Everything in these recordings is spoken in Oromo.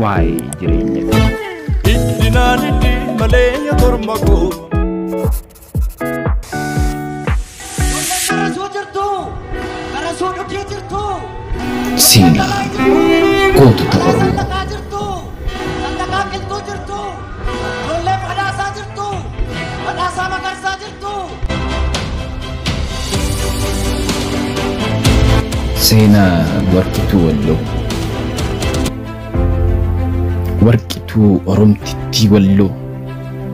Waa'ee jireenya. Iddinaan iddi malee korma koo. Seenaa gootota Oromoo. Seenaa Warqituu Walloo. Warqituu Oromtittii Walloo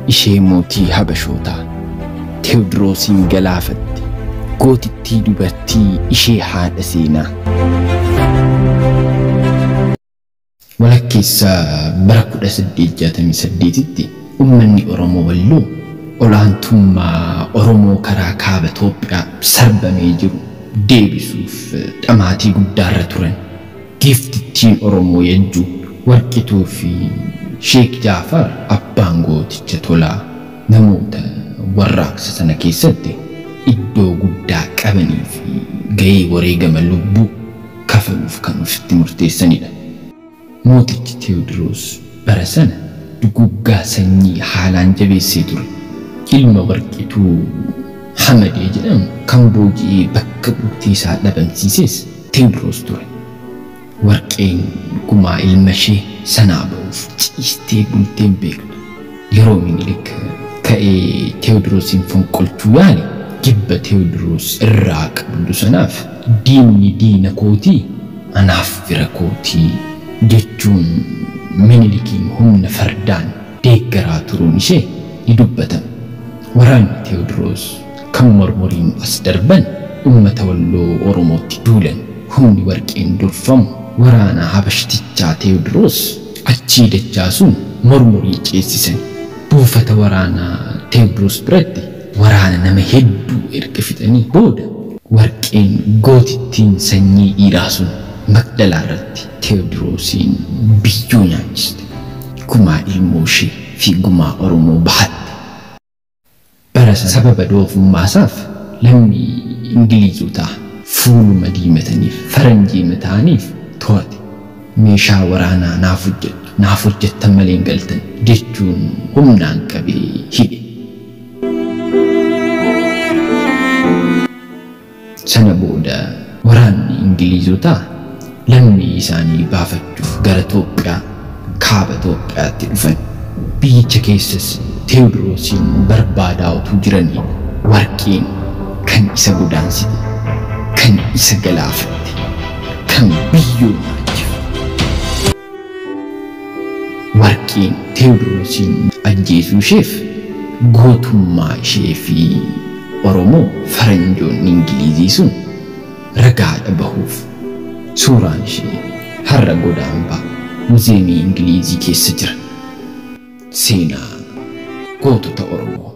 ishee mootii Habashootaa Teewodiroosiin galaafatte gootittii dubartii ishee haadha seenaa. Walakkeessaa bara 1868tti uummanni Oromoo Walloo olaantummaa Oromoo karaa kaaba Itoophiyaa sarbamee jiru deebisuuf dhamaatii guddaarra turan. Giiftittiin Oromoo Yajjuu Warqituu fi Sheek Jaafar abbaan gooticha Tolaa namoota warraaqsa sana keessatti iddoo guddaa qabanii fi gahee wareegama lubbuu kafaluuf kan ofitti murteessanidha. Mootichi Teewodiroos bara sana duguggaa sanyii haalaan jabeessee ture. Ilma Warqituu Hamadee jedhamu kan booji'ee bakka buutee isaa dhabamsiises Teewodiroos ture. Warqeen gumaa ilma ishee sanaa ba'uuf ciistee bultee hin beektu. Yeroo Minilik ka'ee Teewodiroosiin fonqolchuu yaale jibba Teewodiroos irraa qabdu sanaaf diinni diina kootii anaaf fira kootii jechuun Minilikiin humna fardaan deeggaraa turuun ishee ni dubbatama. Waraanni Teewodiroos kan mormoriin as darban uummata Walloo Oromootti duulan. Humni warqeen durfamu waraana Habashtichaa Teewodiroos achii dachaasuun mormorii ceessisan. Buufata waraanaa Teewodiroos biratti waraana nama hedduu erga fixanii booda warqeen gootittiin sanyii dhiiraa sun Magdalaa irratti Teewodiroosiin biyyoo nyaachiste. Gumaa ilmoo ishee fi gumaa Oromoo bahatte. Bara sababa doofummaa isaaf lammii Ingiliizotaa fuuluma diimataniif faranjii ta'aniif to'ate. Meeshaa waraanaa naaf hojjettu naaf hojjettan malee hin galtan jechuun humnaan qabee hidhe. Sana booda waraanni Ingiliizotaa lammii isaanii baafachuuf gara Itoophiyaa kaaba Itoophiyaatti dhufan. Biyyicha keessas Teewodiroosiin barbaadaa utuu jiranii warqeen kan isa godaansite, kan isa galaafatte, kan biyyoo nyaachifte. Warqeen Teewodiroosiin ajjeesuu isheef gootummaa ishee fi Oromoo faranjoonni Ingilizii sun ragaadha bahuuf suuraan ishee har'a godaambaa muzeemii Ingilizii keessa jira. Seenaa gootota Oromoo.